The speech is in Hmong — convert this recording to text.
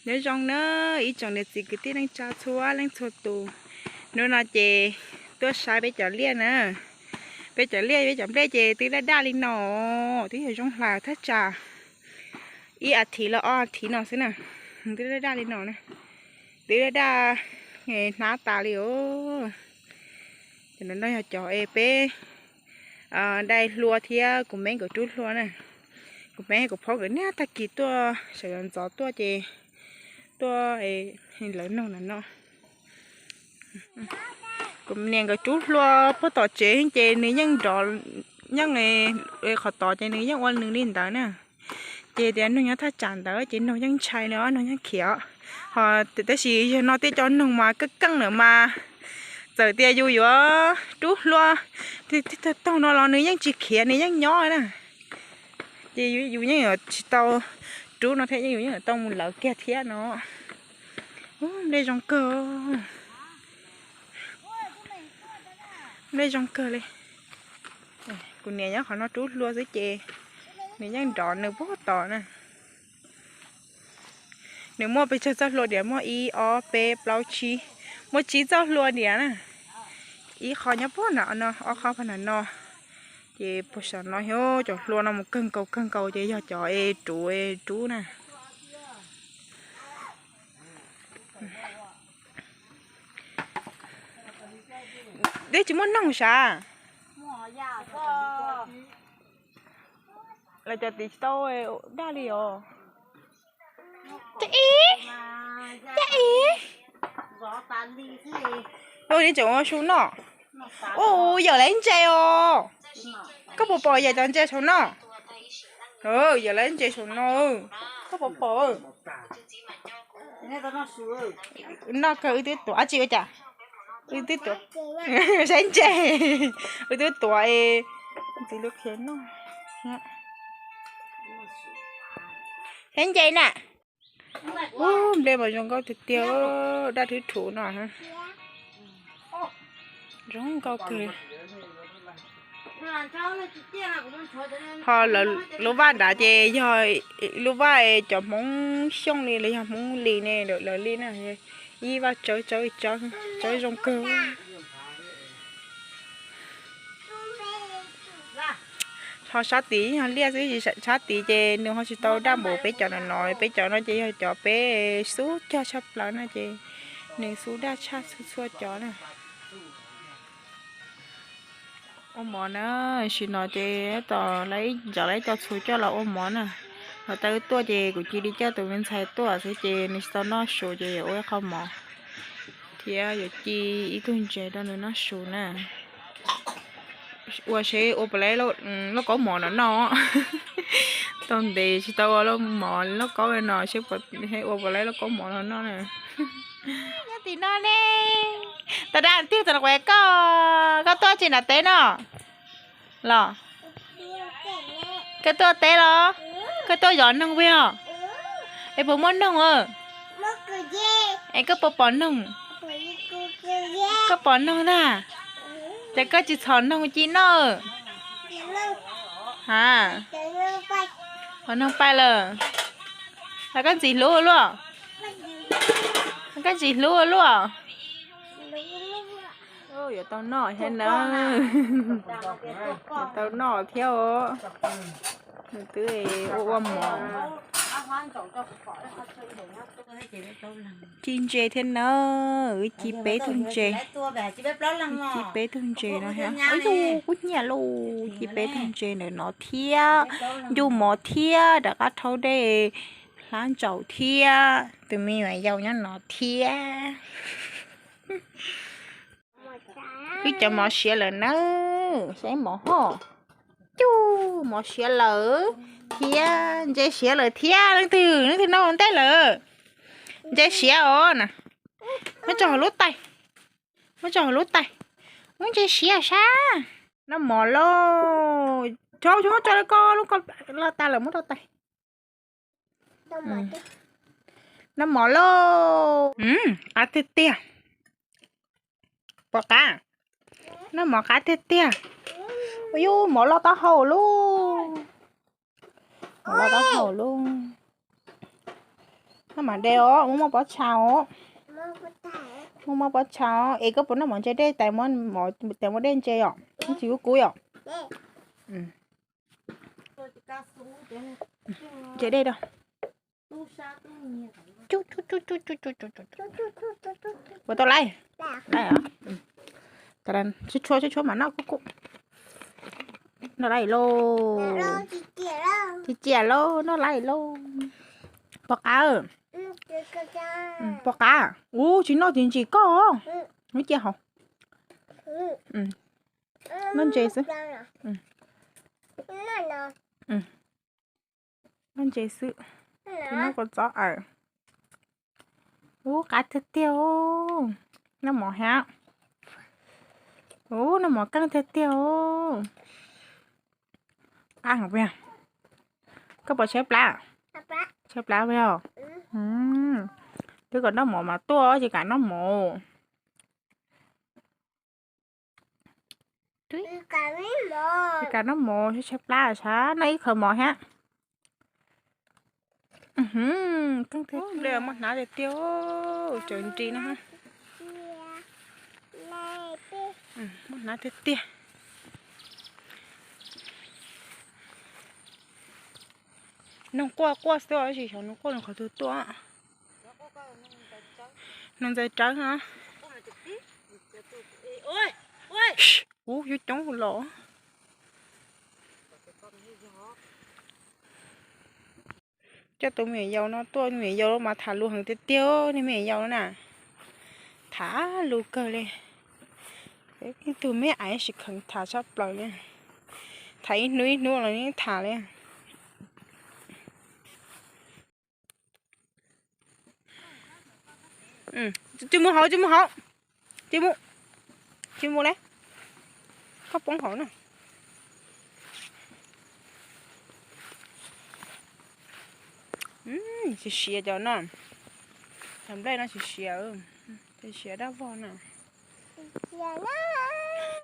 Nyob zoo na ib tsoom niam txiv kwv tij neej tsa txhua leej txhua tus, hnub no ces tuaj saib peb cov liaj na. Peb cov liaj peb cov nplej ces twb daj daj li no, twb yog zoo hlais thaj tsam ib as thiv los ob as thiv no xwb na, twb daj daj li no na, twb daj daj hnab tas li os. Cov no yog cov es peb dai hlua thiab kuv me nkawd rub hlua na. Kuv me kuv phob nkawd niaj tag kis tuaj sawv ntxov ntxov tuaj ces tuaj lawv noog no no. Kuv niam nkawd rub hlua puag tom tsev ces nws yeej nrov, yeej qhov tod ces nws yeej ua nws li ntawd na. Ces tias noog nyob thaj tsam ntawd ces noog yeej ntshai li os, noog yeej khiav. Ho tab sis yog no tej cov noog mas keej keej lawm mas txawm tias yus yuav rub hlua tag tag no los nws yeej tsis khiav, nws yeej nyob na. Ces yus yeej yuav tsis tau rub no thiab, yus yeej yuav tau mus lawv kiag thiab no. Nplej zoo kawg, nplej zoo kawg li. Kuv niam nyob qhov no rub hlua xwb ces nws yeej nrov nws puag tod na. Nws muaj pes tsawg txoj hlua diam, muaj ib ob peb plaub tsib, muaj tsib txoj hlua diam na. Ib qho nyob puag nram no, ob qho puag nram no. Ces puag saum no yog cov hlua no mus kawg nkaus kawg nkaus ces yog cov es rub es rub na. Twb tsis muaj noog sav. Lawv cov tid tsis tau daj li os. Cas ib, cas ib. Ua li tseem ua su noj. Ua yawm lawv ntses os. Koj puas pom yawm cov ntses saum no? Yawm lawv ntses saum no. Koj puas pom? Noj kawg, wb twb tuav dab tsi ua cas? Wb twb tuav, saib ntses, wb twb tuav es ntxiv lub khiav noj. Saib ntses na. Ub, nplej mas zoo nkauj tiag tiag, daj rhuv rhuv no. Zoo nkauj kawg. Ho lub vaj nrad ces yog lub vaj cov Hmoob Xyooj li los yog Hmoob Lis ne, lawv li na. Ib vaj tsawb tsawb tsawb, tsawb zoo kawg. Ho sab tid yog liaj xwb, sab tid ces nws ho tsis tau daj npaum peb cov no no, peb cov no ces yog cov peb xub cog tshaj plaws na ces nws xub daj tshaj txhua txhua cov na. Ua mov na, tam sim no ces tab tom ncov lawv cov txhuv coj los ua mov na. Los tau tuaj ces kuv cia li coj tus me ntxhais tuaj xwb ces nws tsis tau noj su ces yuav ua ib qho mov thiab yuav ci ib tug ntses rau nws noj su na. Ua seb ua puas laib lauj kaub mov no noj. Tau ntev tsis tau ua lauj mov lauj kaub no seb ua puas laib lauj kaub mov no noj na. Nyob tim no ne, tau dab twg tau quav koj, koj tuaj tsis nram teb no los? Koj tuaj teb los? Koj tuaj zov noog puas yog? Es puas muaj noog? Es koj puas pom noog? Koj pom noog ntag. Ces koj tsis txhom noog ci noj? Ha, pom noog pais lawm. Koj ntxim hlub luaj. Koj ntxim hlub luaj. Yuav tau noj thiab na. Yuav tau noj thiab os. Nws twb ua ua mov. Ci ntses thiab na, wb ci peb tug ntses. Ci peb tug ntses no thiab. Ub, kub hnyiab lauj, ci peb tug ntses ntawm no thiab. Ncuj mov thiab, rov qab rhaub dej hlab ntsaum thiab, tus me nyuam yaus nyob no thiab. Wb cov mov siav lawm nawb, saib mov hoj. Cuj, mov siav lawm thiab, ntses siav lawm thiab, leej twg, leej twg noj ua ntej lawm? Ntses siav os na. Muab tso hauv lub tais, muab tso hauv lub tais. Muab ntses siav sab. Noj mov lauj. Tso, tso, tso, lub ko, lub ko loj tas lawm, muab rau tais. Noj mov lauj. Qab tiag tiag. Pom qab. Noj mov qab tiag tiag. Ua yus mov loj taub hau lauj. Mov loj taub hau lauj. Noj mam de os, muaj muaj pob txha os. Muaj muaj pob txha os. Es koj puas noj mov ntse dej tais, tais muaj dej ntse os? Tsis kub kub os. Ntse dej rau. Ua tau lawm. Tshuab tshuab tshuab mam noj kuj kuj. Noj lawm lauj. Tsis ciam lauj, noj lawm lauj. Pom qab. Pom qab. Ub, tsis noj tsis ntsim koj. Muab cia hauv. Noj ntse xwb. Noj ntse xwb. Noj kua txob aws. Ub, qab tiag tiag. Noj mov thiab. Ub, noj mov keej tiag tiag. Qab heev. Koj puas tshaib plab? Tshaib plab yog. Twb kom noj mov mas tuaj, tsis kam noj mov. Tsis kam noj mov, tshaib plab sas, noj ib qho mov thiab. Keej tiag, muaj hnab tiag tiag, cov nrig no. Muaj hnab tiag tiag. Noog quaj quaj xwb, tab sis xyov noog quaj noog qhov twg tuaj. Noog ntxais tsawb no. Ub, yuav coob los. Coj tus me nyuam yaus no tuaj, me nyuam yaus mas tham lus heev tiag tiag, niag me nyuam yaus na. Tham lus kawg li. Ib tug me aiv sim kheev tham tshaj plaws li. Tham ib hnub ib hnub los yeej tham li. Tsis mus hauv, tsis mus hauv. Tsis mus, tsis mus li. Koj poob hauv na. Siav siav cov no. Cov nplej no siav siav, siav dab vog na.